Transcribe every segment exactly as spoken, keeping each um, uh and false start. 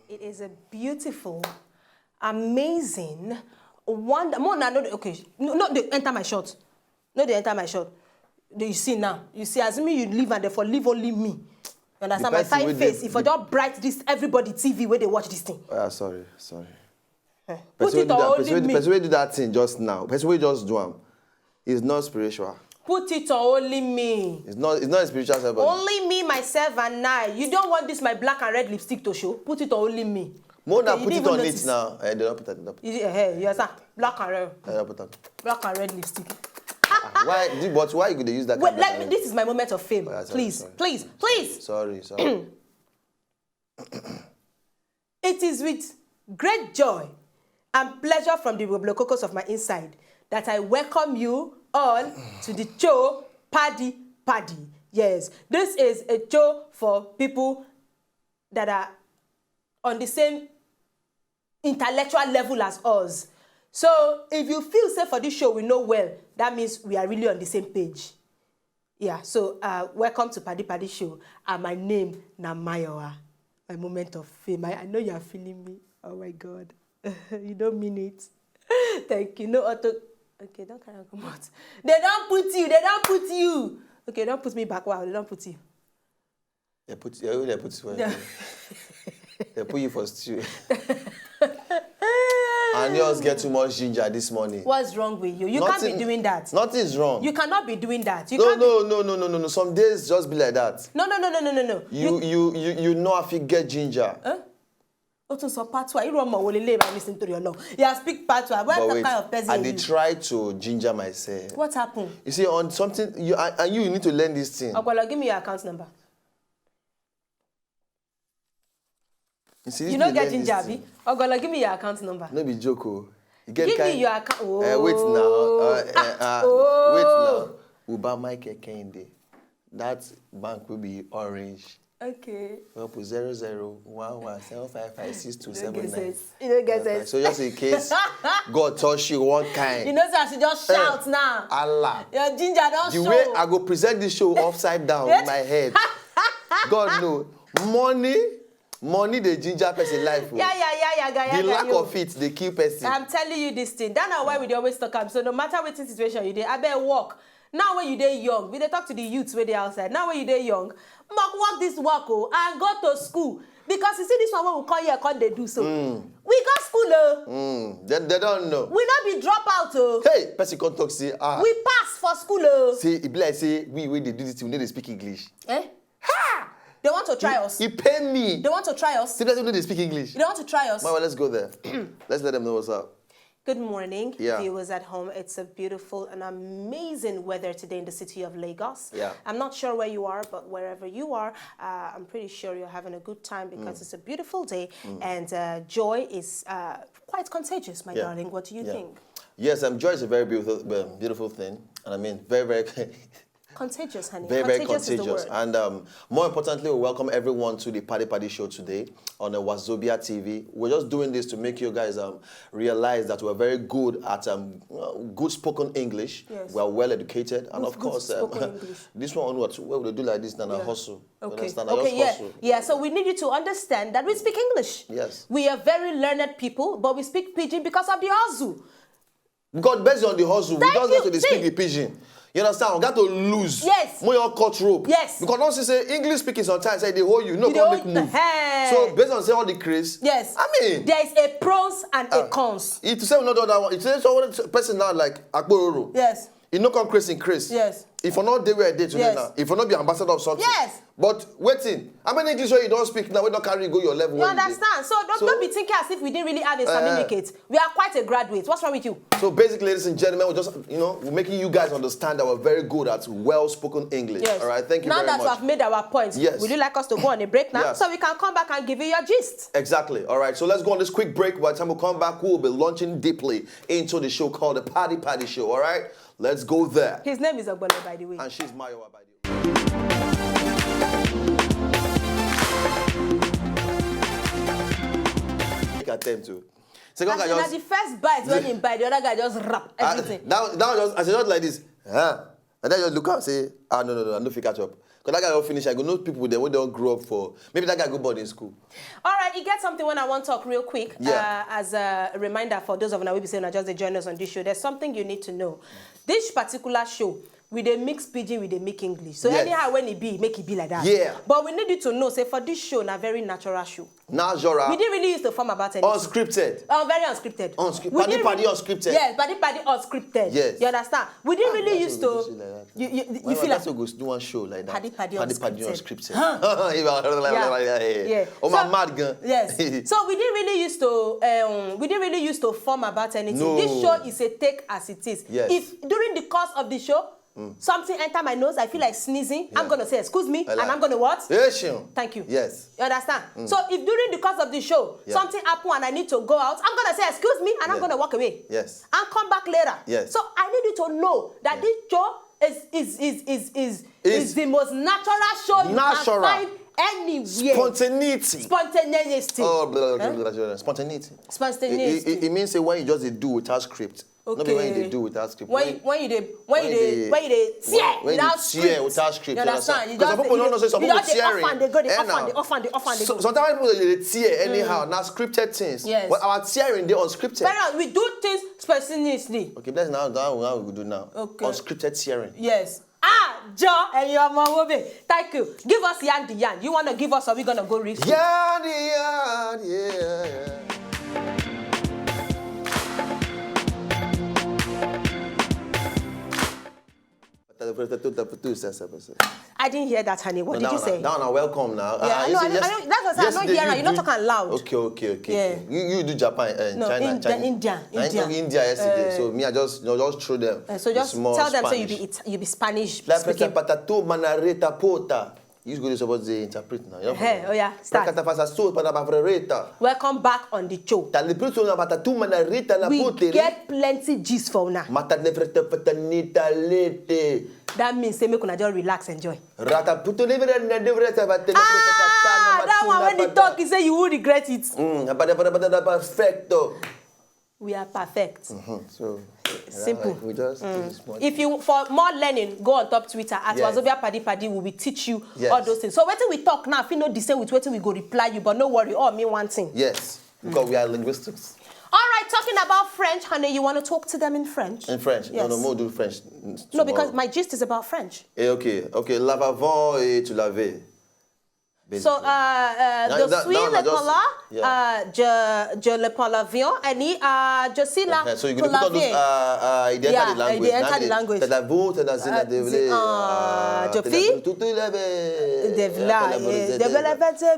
It is a beautiful, amazing, wonder. More now, no, okay, no, no, they enter my shot. No, they enter my shot. You see now. You see, assuming you leave and therefore leave only me. You understand my fine face? If I don't bright this, everybody T V where they watch this thing. Ah, sorry, sorry. Eh, put it on only me. Person wey do that thing just now. Person wey just do am is not spiritual. Put it on only me. It's not. It's not a spiritual servant. Only me, myself, and I. You don't want this my black and red lipstick to show. Put it on only me. More than put it on it now. Eh, they don't put it. They don't put it. You, eh, you understand? Black and red. They don't put it. Black and red lipstick. Why? But why you go dey use that? Wait, let me. This is my moment of fame. Please, please, please. Sorry, sorry. It is with great joy and pleasure from the Roblococos of my inside that I welcome you all to the show Paddy Paddy. Yes, this is a show for people that are on the same intellectual level as us. So if you feel say for this show we know well, that means we are really on the same page. Yeah, so uh, welcome to Paddy Paddy Show. And my name na Mayowa. My moment of fame. I, I know you are feeling me. Oh my God. You don't mean it. Thank you. No auto. Okay, don't carry am comot. They don't put you. They don't put you. Okay, don't put me back. Wow, they don't put you. They put you. They put you. They put you for stew. And yours get too much ginger this morning. What's wrong with you? You can't be doing that. Nothing is wrong. You cannot be doing that. You can't be. No, no, no, no, no, no, no. Some days just be like that. No, no, no, no, no, no, no. You, you, you, you know if you get ginger. Huh? Ó tún sọ patois. Irú ọmọ wo lélẹ́yìí báyìí nítorí Ọlọ́run? Yeah, speak patois. What kind of person are you? But wait, I dey try to ginger myself. What happened? You see, on something, you and, and you need to learn this thing. Ogbono, give me your account number. You see, you no get ginger, abi? Ogbono, give me your account number. No be joke o. Give me your account. Eh, wait now. Eh, eh, ah, wait now. Uba Michael Kehinde. That bank will be orange. Okay. Well, put zero zero one one seven five five six two seven nine. You don't get sense. So just in case God touch you one kind. You know, say I should just shout now. Allah. Your ginger don show. The way I go present this show upside down with my head. God know. Money, money dey ginger person life o. Yeah, yeah, yeah, yeah, yeah. The lack of it dey kill person. I'm telling you this thing. That's why we dey always talk am. So no matter wetin situation you dey, abeg work. Now when you dey young, we dey talk to the youths wey dey outside. Now when you dey young, make work this work o, and go to school. Because you see this one wey we come here come dey do so. We go school o. Dem, dem don know. We no be dropout o. Hey, person come talk say, ah. We pass for school o. Say, e be like say we wey dey do this thing, we no dey speak English. Eh? Ha! They want to try us. E pain me. They want to try us. Say person wey no dey speak English. They want to try us. Mayowa, let's go there. Let's let them know what's up. Good morning, viewers at home. It's a beautiful and amazing weather today in the city of Lagos. Yeah. I'm not sure where you are, but wherever you are, uh, I'm pretty sure you're having a good time because it's a beautiful day and, uh, joy is, uh, quite contagious, my darling. What do you think? Yes, um, joy is a very beautiful, um, beautiful thing, and I mean very, very contagious, honey. Very, very contagious. And, um, more importantly, we welcome everyone to the Paddy Paddy Show today on the Wazobia T V. We're just doing this to make you guys, um, realize that we're very good at, um, uh, good spoken English. Yes. We are well educated, and of course, um, this one on what we do like this, then I hustle. Okay. Okay, yeah. Yeah, so we need you to understand that we speak English. Yes. We are very learned people, but we speak pidgin because of the hustle. Because based on the hustle, we just got to speak the pidgin. You understand? We got to lose. Yes. More your cut rope. Yes. Because don't you say English speaking sometimes, say they hold you, no public move. So based on say all the craze. Yes. I mean, there is a pros and a cons. It say another one. It say someone person now like Akpororo. Yes. He no come craze in craze. Yes. If I not dey where I dey today Yes. now, if I not be ambassador of something. Yes. But waiting, how many English wey you don speak now? We don carry go your level. You wey you dey? understand? So don't, So don't be thinking as if we didn't really have a Eh. certificate. We are quite a graduate. What's wrong with you? So basically, ladies and gentlemen, we're just, you know, we're making you guys understand that we're very good at well-spoken English. Yes. All right, thank you Now very that much. we have made our point, Yes. would you like us to go on a break now? Yes. So we can come back and give you your gist. Exactly. All right. So let's go on this quick break. By the time we come back, we'll be launching deeply into the show called the Paddy Paddy Show. All right. Let's go there. His name is Ogbole, by the way. And she's Mayowa, by the way. Take attempt to. Second As guy in, just, at the first bite when he bite, the other guy just wrap Ah, everything. That, that was just, as I just like this. Huh? And then I just look and say, ah, no, no, no, I no fit catch up. Because that guy don't finish. I go know people there when they don't grow up for. Maybe that guy go boarding school. All right, you get something when I want to talk real quick. Yeah. Uh, as a reminder for those of you who be saying I just dey join us on this show, there's something you need to know. This particular show, we dey mix pidgin, we dey mix English. So Yes. anyhow when it be, make it be like that. Yeah. But we need you to know, say for this show, na very natural show. Natural. We didn't really use to form about anything. Unscripted. Oh, very unscripted. Unscripted. We Paddy didn't Paddy really unscripted. Yes, Paddy Paddy unscripted. Yes. You understand? We didn't Ah, really that's use a good to. show like that. You, you, you Why feel would like that so good? Do one show like that. Paddy Paddy Paddy Paddy unscripted. unscripted. Huh. Yeah. Yeah. Oh, my So, mad gun. yes. So we didn't really use to. Um, we didn't really use to form about anything. No. This show is a take as it is. Yes. If during the course of the show, something enter my nose, I feel like sneezing. I'm Yeah. gonna say, "Excuse me," I and like I'm gonna what? Asian. Thank you. Yes. You understand? So if during the course of the show Yeah. something happen and I need to go out, I'm gonna say, "Excuse me," and I'm Yeah. gonna walk away Yes. and come back later. Yes. So I need you to know that Yeah. this show is is is is is, Is is the most natural show you natural. can find anywhere. Spontaneity. Spontaneity. Oh, blah, blah, blah, blah, blah, spontaneity. Spontaneity. It, it, it means say when you just dey do without script. No be when you Okay. dey do without script. When you, when you dey, when you dey, when you dey tear when, when you without dey tear script. Without script, You you understand? understand? You Because some just people dey, don't know say some you people just dey off tearing. and dey go, dey Eh, off and now. dey, off and dey, off and dey So, go. sometimes people dey tear anyhow. Now scripted things. Yes. But our tearing dey unscripted. Very well. We do things spontaneously. Okay, that's now that one we go do now. Okay. Unscripted tearing. Yes. Ah, Joe, and your mom will be. Thank you. Give us yan the yan. You wanna give us, or we gonna go read? Yan the yan, yeah, yeah. I didn't hear that, honey. What No, did that you one, say? That one, I welcome now. Yeah, Ah, I you know, say I know, yes. I know, that's what I say, I Yes, no they hear you am. You no do talk am loud. Okay, okay, okay, Yeah. okay. You, you do Japan, uh, No, China, India, Chinese. India, I India. know India yesterday, Uh, so me, I just, you know, just throw them uh, so the just small tell them say you Spanish. be It-, you be Spanish La speaking. Presa patatu manareta pota. You go to suppose to interpret now. You don't Hey, forget. oh yeah, start. Prakata fasa so pada bavrereta. Welcome back on the show. Talibrito na patatu manareta la We potere. get plenty gist for una. Mata de frete fetanita lete. That means say make una just relax, enjoy. Rata puto livre na de vreta va tele Ah, that one when the talk, he say you will regret it. Mm, abada, abada, abada, abada, perfecto. We are perfect. Mm-hmm. So, Simple. yeah, we just do this one. If you, for more learning, go on top Twitter at Yes. Wazobia Paddy Paddy. We will teach you Yes. all those things. So wetin we talk now, if you know the same with wetin we go reply you, but no worry, all mean one thing. Yes, because we are linguistics. All right, talking about French, honey, you wanna talk to them in French? In French? No, no, Yes. more do French. No, because my gist is about French. Eh, okay, okay. Lavavant et tu l'avais. So, Basically. uh, uh, That- je that- suis that one le I just- parla, yeah. uh, je, je le parle bien, and he, uh, je suis là Uh-huh. So you pour gonna put all those, laver. uh, uh, in the Yeah, entire in the language. entire Now they- language. T'as la voix, t'as la zina Uh, de the, vle, uh, uh, t'as la Jofi? Tout, tout la ve- De vla, uh, yeah, de vla,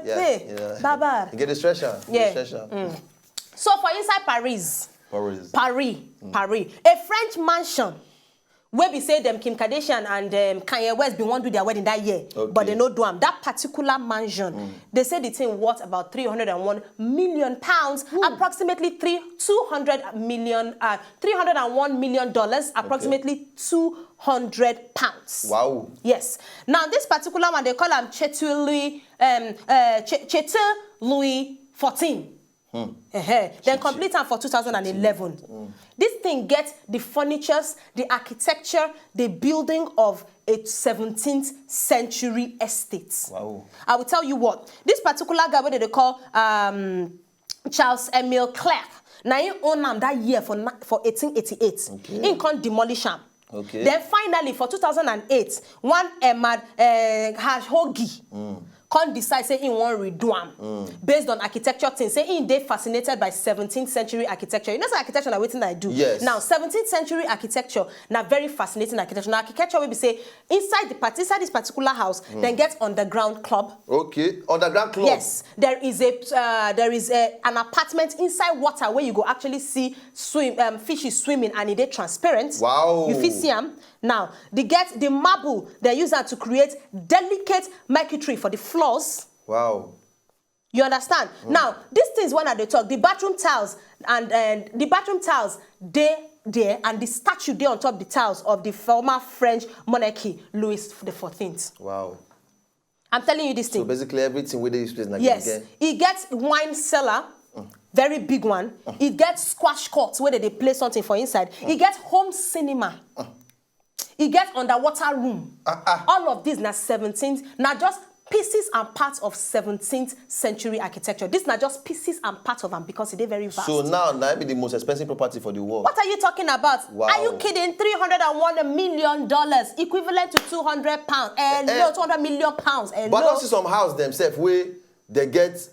yeah, yeah. Babar. You get the stretcher. Yeah. The stretcher. Mm. So for inside Paris, Paris. Paris, Paris, a French mansion wey be say dem Kim Kardashian and um, Kanye West bin wan do their wedding that year, Okay. but they no do am. That particular mansion, they say the thing worth about three hundred and one million pounds, approximately three, two hundred million, uh, three hundred and one million dollars, approximately two hundred pounds. Wow. Yes. Now this particular one, they call am Chetui, um, uh, Che- Chetu Louis fourteen. Ehe. Then complete am for two thousand and eleven. This thing get the furnitures, the architecture, the building of a seventeenth century estate. Wow. I will tell you what, this particular guy, what they call, um, Charles Emile Clerc, na him own am that year for ni-, for eighteen eighty-eight. Okay. Him come demolish am. Okay. Then finally, for two thousand and eight, one Emad uh, Khashoggi come decide say he wan redo am based on architecture thing, say he dey fascinated by seventeenth century architecture. You know say architecture na wetin I do. Yes. Now, seventeenth century architecture na very fascinating architecture. Na architecture wey be say inside the part inside this particular house, dem get underground club. Okay, underground club. Yes, there is a uh, there is a, an apartment inside water where you go actually see swim um, fishes swimming and e dey transparent. Wow. You fit see am. Now, the get the marble they use am to create delicate marquetry for the floors. Wow. You understand? Now, these things when I dey talk, the bathroom tiles and uh, the bathroom tiles dey there and the statue dey on top the tiles of the former French monarchy Louis the fourteenth. Wow. I'm telling you this So thing. Basically, everything wey dey this place na Yes, genge. E get wine cellar, very big one. E get squash court where they dey play something for inside. E get home cinema. E get underwater room. Ah, ah. All of these na seventeenth, na just pieces and parts of seventeenth century architecture. This na just pieces and parts of am because e dey very vast. So now, na be the most expensive property for the world. What are you talking about? Wow. Are you kidding? Three hundred and one million dollars, equivalent to two hundred pounds. Eh, no, two hundred million pounds. Eh, But I no. Don see some house themselves wey they get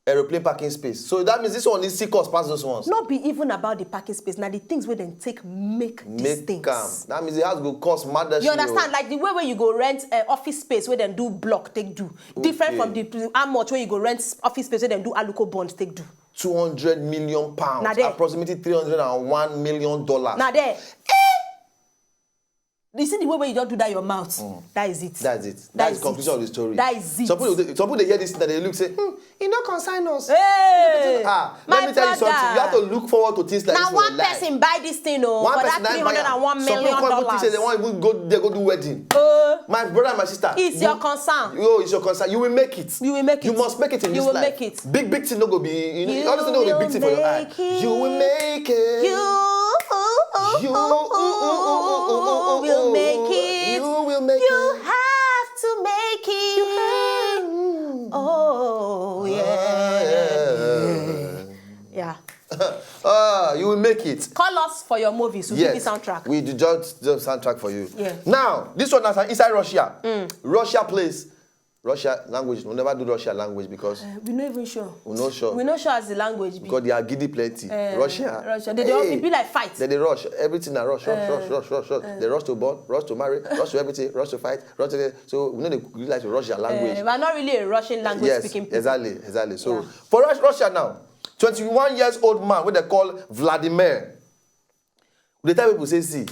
aeroplane parking space. So that means this one is still cost pass those ones. No be even about the parking space. Now the things where dem take make these Make things. Am. That means the house go cost mad. You understand? Like the way where you go rent uh, office space where dem do block take do. Different Okay. From the how much where you go rent office space where dem do aluko bond take do. Two hundred million pounds, Na there. Approximately three hundred and one million dollars. Now there. You see the way where you don't do that your mouth. That is it. That's it. That That's is the conclusion it. Of the story. That is it. Some people, they, some people they hear this thing and they look say, hmm, e no concern us. Hey, Ah, my let me tell you something. You have to brother. Look forward to things like Now this. One in life. person buy this thing oh, One for person that na three buy hundred am. and one Some people million come even think say they dollars. Wan even go they go do wedding. Uh, My brother and my sister. It's your you- concern. Yo, it's your concern. You will make it. You will make You it. must make it in You this will life. Make it. Big big thing no go be. You know, You all this thing no go will be big thing for your eye. Make it. You will make it. You, You will make it. You will make You it. Have to make it. Oh yeah. Yeah. Ah, you will make it. Call us for your movies. We'll Yes. Give you soundtrack. We do just the soundtrack for you. Yeah. Now, this one is inside Russia. Russia place. Russia language. We never do Russia language because We no even sure. We no sure. We no sure as the language be. Because they are giddy plenty. Eh, Russia. Russia. They don't. It be like fight. Then they rush. Everything na rush, rush, rush, rush, rush, rush. They rush to born, rush to marry, rush to everything, rush to fight, rush to. So we know they really like to rush their language. Eh, we're not really a Russian language Yes, speaking people. Exactly, exactly. So Yeah. For Rus- Russia now, twenty-one years old man, what they call Vladimir, they tell people say, see,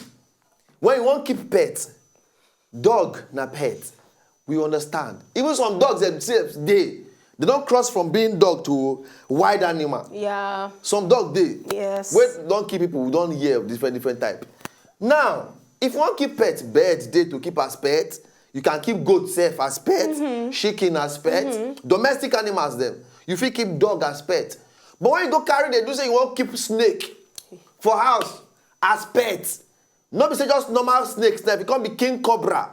when you want keep pet, dog na pet. We understand. Even some dogs themselves, they they don't cross from being dog to wild animal. Yeah. Some dog they Yes. When don't keep people, we don't hear of different different type. Now, if you want keep pet, bird they to keep as pet. You can keep goat self as pet, chicken as pet, domestic animals them. You fit keep dog as pet. But when you go carry, they do say you want keep snake for house as pet. Not be say just normal snakes. Now, if you can't be king cobra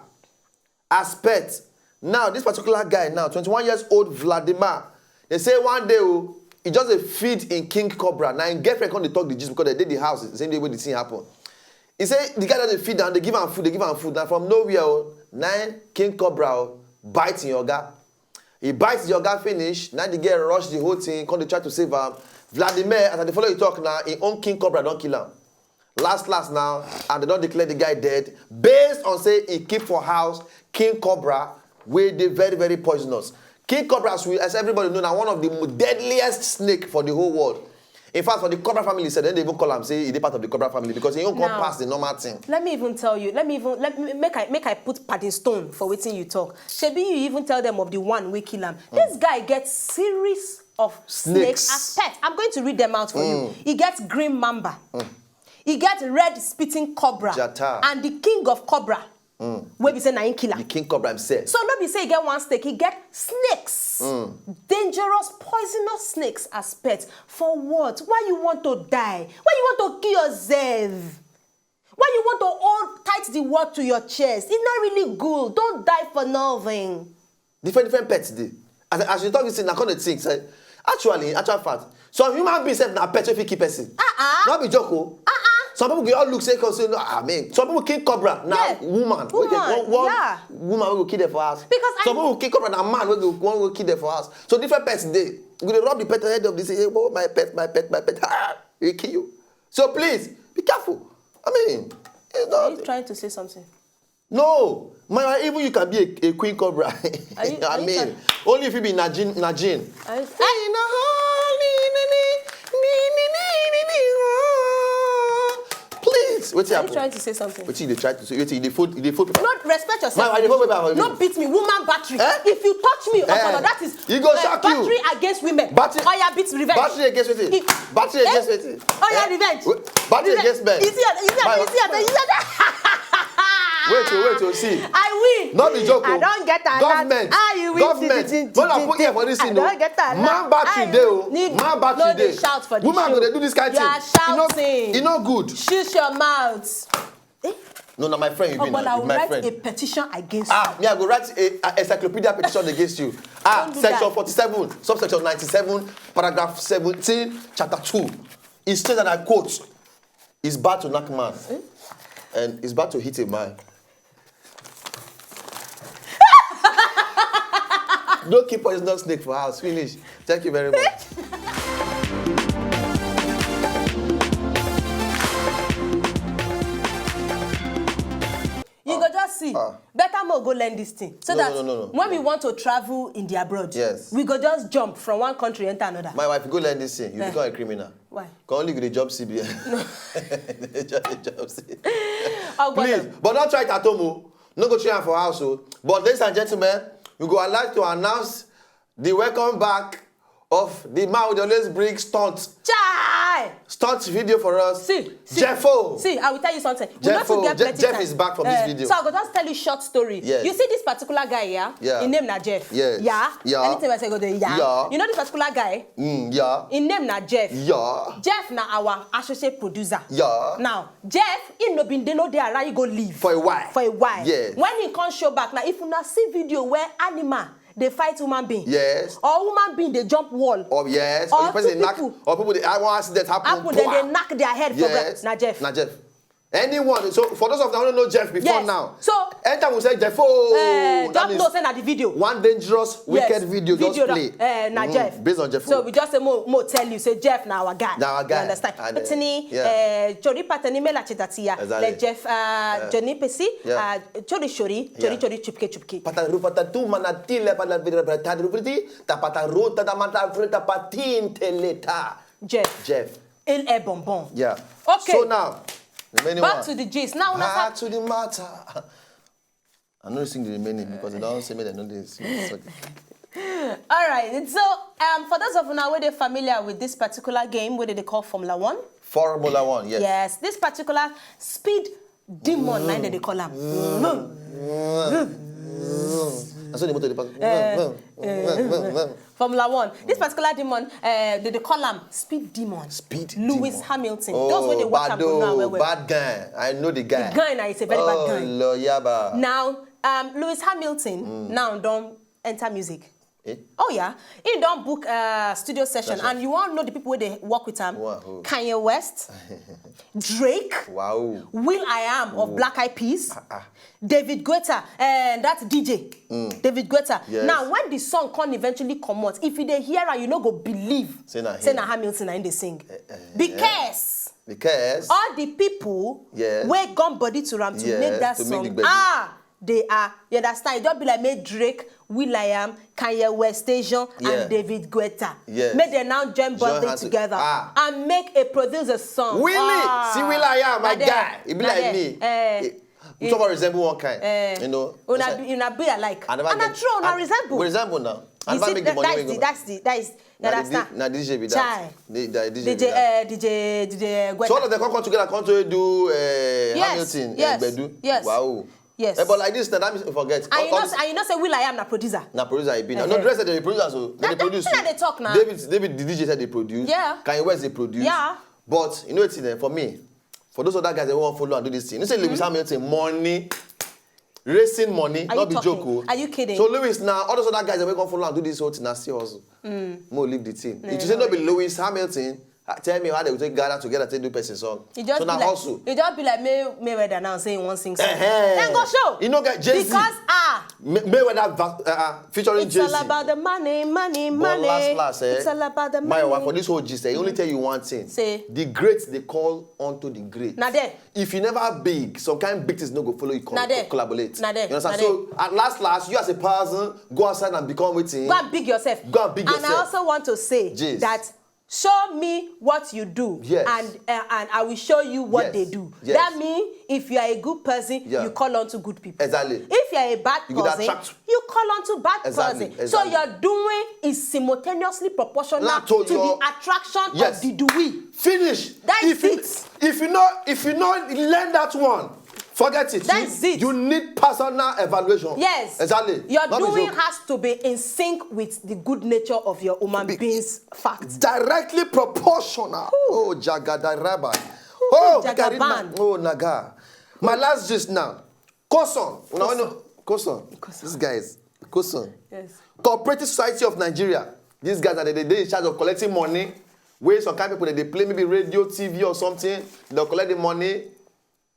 as pet. Now, this particular guy now, twenty-one years old Vladimir, they say one day oh, he just a feed in king cobra. Now, in girlfriend come dey talk the gist because they did the house the same day when the thing happen. He say the guy that they feed and they give him food, they give him food. Now from nowhere, oh, nine king cobra oh, bites in your guy. He bites your guy finish. Now the girl rush the whole thing, come they try to save him. Vladimir, as I dey follow you talk now, his own king cobra don't kill him. Last last now, and they don't declare the guy dead based on say he keep for house king cobra, wey dey very very poisonous. King cobra, as we as everybody know, na one of the mo- deadliest snake for the whole world. In fact, for the cobra family, sef, dem dey even call am say e dey part of the cobra family because e no come Now, pass the normal thing. Let me even tell you. Let me even let me make I make I put padding stone for wetin you talk. Shebi you even tell them of the one wey kill am. This guy get series of snakes Snakes. As pet. I'm going to read them out for you. He gets green mamba. He gets red spitting cobra. Jata. And the king of cobra. Wey be say na him kill am. The king cobra himself. So no be say he get one snake, he get snakes. Dangerous, poisonous snakes as pets. For what? Why you want to die? Why you want to kill yourself? Why you want to hold tight the word to your chest? It's not really good. Don't die for nothing. Different different pets dey. As as you talk this thing, I come dey think say actually, in actual fact, some human beings sef na pet wey fit kill person. Uh-uh. No be joke o. Uh-uh. Some people go all look say, 'cause say, no, I mean, some people kill cobra. Now, yes, woman, woman, one, one, yeah, woman will kill them for us. Because some people kill cobra, now man will go, one will kill them for us. So different pets dey. You go dey rub the pet head of this, say, "Oh, my pet, my pet, my pet." Ah, they kill you. So please, be careful. I mean, it's not. Are you trying to say something? No, my, even you can be a, a queen cobra. I mean, only if you be Najin, Najin. Are you, please, what are you trying to say something? What you dey try to say? What you dey fold? You dey fold paper? No, respect yourself. My, I dey fold paper. No beat me, woman battery. Eh? If you touch me, eh, that is, you go, eh, shock you. Battery against women. Battery. Oya, beat revenge. Battery against wetin? Battery against wetin? Oya, revenge. Battery against men. You see, you see, you see, you see. Wait, oh, wait, oh, see. I win. Not the joke. I don't get alert. Government. I win. Government. When I put here for this thing, I don't get alert. Man battery dey o. Man battery dey. Shout for the woman go dey do this kind thing. You are shouting. E no good. Shut your mouth. Eh? No, na my friend you be now. Ogbonna, I will write a petition against you. Ah, me, I go write a, a encyclopedia petition against you. Ah, section forty-seven, subsection ninety-seven, paragraph seventeen, chapter two. It states, and I quote, "It's bad to knock man, and it's bad to hit a man." No keep poisonous snake for house. Finish. Thank you very much. You go just see. Ah. Better mo go learn this thing. So that when we want to travel in the abroad, yes, we go just jump from one country enter another. My wife, you go learn this thing. You become a criminal. Why? Can only you dey jump C B N. Just dey jump C B N. Please, but don't try it at home o. No go try am for house o. But ladies and gentlemen, we go like to announce the welcome back of the man who dey always bring stunt. Chai! Stunt video for us. See, see, Jeffo. See, I will tell you something. We no too get plenty time. Jeff is back from this video. So I go just tell you short story. Yes. You see this particular guy, yeah? Yeah. His name na Jeff. Yes. Yeah. Yeah. Anything I say go dey, yeah. Yeah. You know this particular guy? Mm, yeah. His name na Jeff. Yeah. Jeff na our associate producer. Yeah. Now, Jeff, he no been dey no dey around, he go leave. For a while. For a while. Yes. When he come show back, now if una see video where animal dey fight human being. Yes. Or human being dey jump wall. Oh, yes. Or the person dey knock, or people dey, I want accident happen. Happen, then they knock their head for ground. Yes. Na Jeff. Na Jeff. Anyone. So for those of them who don't know Jeff before now, so anytime we say Jeff, oh, eh, just know say na the video. One dangerous, wicked video just play. Eh, na Jeff. Based on Jeff. So we just say mo, mo tell you say Jeff na our guy. Na our guy. You understand? Patini, eh, chori patani mela chitatiya. Exactly. Le Jeff, uh, Johnny Pesi, uh, chori shori, chori chori chupke chupke. Pataru patatu manatile pala vidra pataru vriti, ta pataru ta da mata vrita patin teleta. Jeff. Jeff. Il est bonbon. Yeah. Okay. So now, the remaining one. Back to the gist. Now, back to the matter. I no sing the remaining because they don't say me they no dey sing. All right. So, um, for those of una wey dey familiar with this particular game, wey dey call Formula One. Formula One, yes. Yes, this particular speed demon, na im dem dey call am. Na so the motor dey pass. Formula One. This particular demon, uh, they, they call am speed demon. Speed demon. Lewis Hamilton. Oh, those wey dey watch am go know am well well. Bad guy. I know the guy. The guy na is a very bad guy. Oh, Lord, yaba. Now, um, Lewis Hamilton now don enter music. Eh? Oh yeah, he don book a studio session, and you wan know the people wey dey work with am? Kanye West, Drake, wow, Will I Am of Black Eyed Peas, David Guetta, and that D J, David Guetta. Yes. Now, when the song come eventually comot, if you dey hear am, you no go believe say na Hamilton na him dey sing. Because all the people wey gum body to am to make that song, ah, they are, you understand? E just be like make Drake, Will I Am, Kanye West, Tejon, and David Guetta. Yes. Make dem now join body together and make a produce a song. Willie, see Will I Am, my guy. E be like me. We talk about resemble one kind. You know. Una be, una be alike. And na true, una resemble. We resemble now. You see, that's the, that's the, that is, you understand? Na D J be that. Chai. The, the D J be that. D J, uh, D J, D J Guetta. So all of them come, come together, come to do, uh, Hamilton, uh, Gbedu. Yes. Wow. Yes. Eh, but like this, now that means forget. And you know say Will I Am na producer. Na producer he be now. No, the rest of the producers, so they produce. That's what they talk now. David, David, the D J said they produce. Yeah. Kanye West they produce. Yeah. But you know what's in there for me? For those other guys that want to follow and do this thing, you say Lewis Hamilton, money, racing money, not be joke. Are you kidding? So Lewis now, all those other guys that we gonna follow and do this whole thing, I see also. Mo leave the thing. If you say no be Lewis Hamilton, Ah, tell me how they go take gather together take do person song. E just So be na like hustle. e just be like May Mayweather now say he wan sing song. Eheh. Then go show. E no get Jay-Z. Because ah May- Mayweather va- uh, uh, featuring it's Jay-Z. all about the money, money, But money. last last, eh, It's all about the money. Mayowa, for this whole gist, eh, he only tell you one thing. Say. The great they call unto the great. Na there. If you never big, some kind big things no go follow you. Na there. Collaborate. Na there. You understand? Na So at last last, you as a person, go outside and become wetin. Go and big yourself. Go and big And I yourself. Also want to say Yes. That show me what you do Yes. and uh, and I will show you what Yes. They do. Yes. That means if you are a good person, Yeah. You call on to good people. Exactly. If you are a bad You go person, attract- You call on to bad Exactly, person. So exactly. Your doing is simultaneously proportional Now to to your- the attraction Yes. Of the doing. Finish. That if is you, it. If you know, if you know, learn that one. Forget it. That you, is it. You need personal evaluation. Yes. Exactly. Your Not be doing joke. Has to be in sync with the good nature of your human Be- being's facts. Directly proportional. Oh, Jagada Rabbi. Oh, Jagaban. Garima. Oh, Naga. My last gist now. Koson. Una know Koson. These guys. Koson. Yes. Cooperative Society of Nigeria. These guys are they, they in charge of collecting money. Where some kind of people they, they play maybe radio, T V or something. They'll collect the money,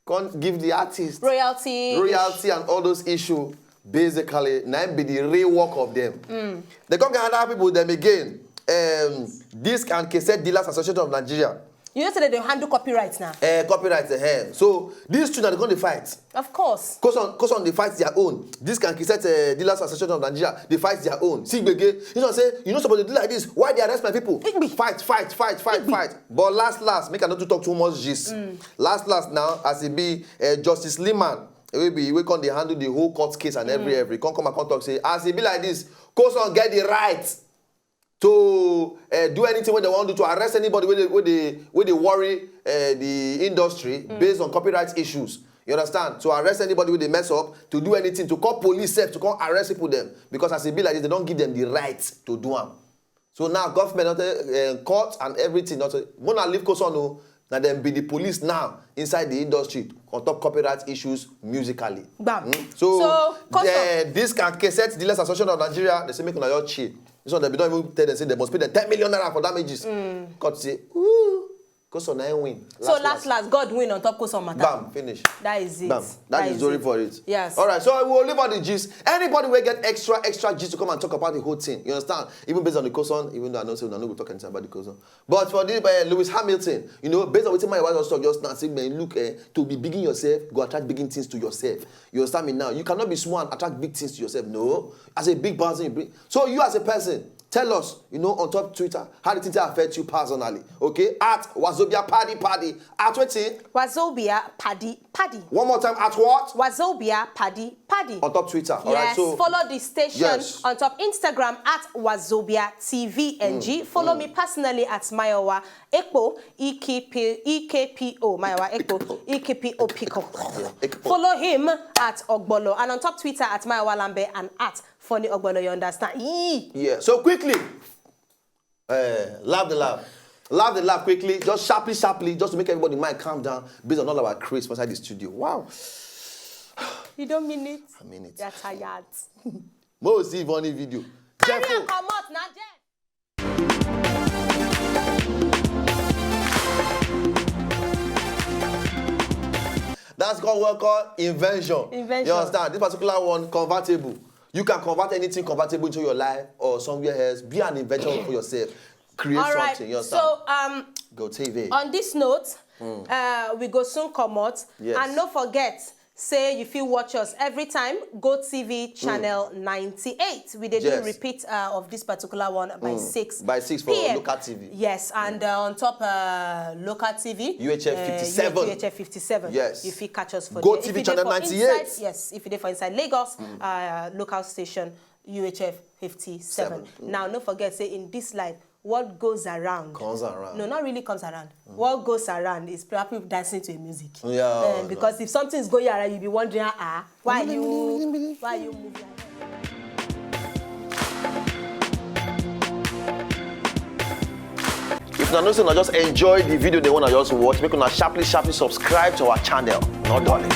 can't give the artist Royalty. Royalty and all those issues. Basically, now be the real work of them. They come get other people them again. Um, Disc and Cassette Dealers Association of Nigeria. You know say they dey handle copyright now. Uh, copyright the hand. So these two now they gonna fight. Of course. Koson, Koson they fight their own. Disc and Cassette uh, Dealers Association of Nigeria they fight their own. See gbege. You know say you know somebody do like this. Why they arrest my people? Fight, fight, fight, fight, fight. But last, last, make I not to talk too much. This last, last now as it be uh, Justice Lehman. It will be we can they handle the whole court case and every every. Come come and come talk say as it be like this. Koson get the right to uh, do anything when they want to do to arrest anybody where they where they, where they worry uh, the industry based on copyright issues. You understand? To arrest anybody with they mess up, to do anything, to call police self, to come arrest people them. Because as it be like this, they don't give them the right to do them. So now government, not uh, court and everything, not uh, wanna leave Koson. Now them be the police now inside the industry on top copyright issues musically. Bam. So, So, Koson. uh, this can cassette dealers association of Nigeria, they say make una your chill. This one they be don't even tell them say they must pay them ten million naira for damages. Court say, ooh, Koson na him win. So last last, God win on top Koson matter. Bam, finish. That is it. Bam. That is story for it. Yes. All right. So we will leave all the gist. Anybody will get extra extra gist to come and talk about the whole thing. You understand? Even based on the Koson, even though I know say I no go talk anything about the Koson. But for this uh, Lewis Hamilton, you know, based on what my wife was talk just now, say man, look, uh, to be bigging yourself, go attract bigging things to yourself. You understand me now? You cannot be small and attract big things to yourself. No, as a big person, you bring. So you as a person, tell us, you know, on top Twitter, how the thing affect you personally. Okay, at Wazobia Paddy Paddy at twenty. Wazobia Paddy Paddy. One more time, at what? Wazobia Paddy Paddy. On top Twitter. All right. Yes, So follow the station Yes. On top Instagram at Wazobia T V N G. Follow me personally at Mayowa Ekpo E K P E K P O Mayowa Ekpo E K P O Pico. Ekpo. Follow him at Ogbolo and on top Twitter at Mayowa Lambe and at Funny Ogbolo. You understand? Yee. Yeah. So quickly, uh, laugh the laugh. Laugh the laugh quickly, just sharply, sharply, just to make everybody mind calm down based on all our craze inside the studio. Wow. You don't mean it? I mean it. You're tired. Mo see funny video. Carry Jeffo. Am comot na there. That's called what called invention. Invention. You understand? This particular one, convertible. You can convert anything convertible into your life or somewhere else. Be an invention for yourself. Create All right. Something. You understand? So um, Go T V. On this note, uh, we go soon comot. Yes. And no forget, say you fit watch us every time. Go T V channel ninety-eight. We dey do Yes. Repeat uh, of this particular one by six By six for P M. Local T V. Yes, and uh, on top uh, Local T V. U H F fifty-seven. U H F fifty-seven. Yes. You fit catch us for Go there. T V If you dey channel for ninety-eight. Inside, yes, if you dey for inside Lagos, uh, local station U H F fifty-seven. Seven. Now, no forget say in this life, what goes around Comes around. No, not really comes around. What goes around is probably dancing to a music. Yeah, Um, because if something's going around, you'll be wondering, ah, why are you, why are you moving? If una know say una just enjoy the video they wanna just watch, make una sharply sharply subscribe to our channel. Not darling.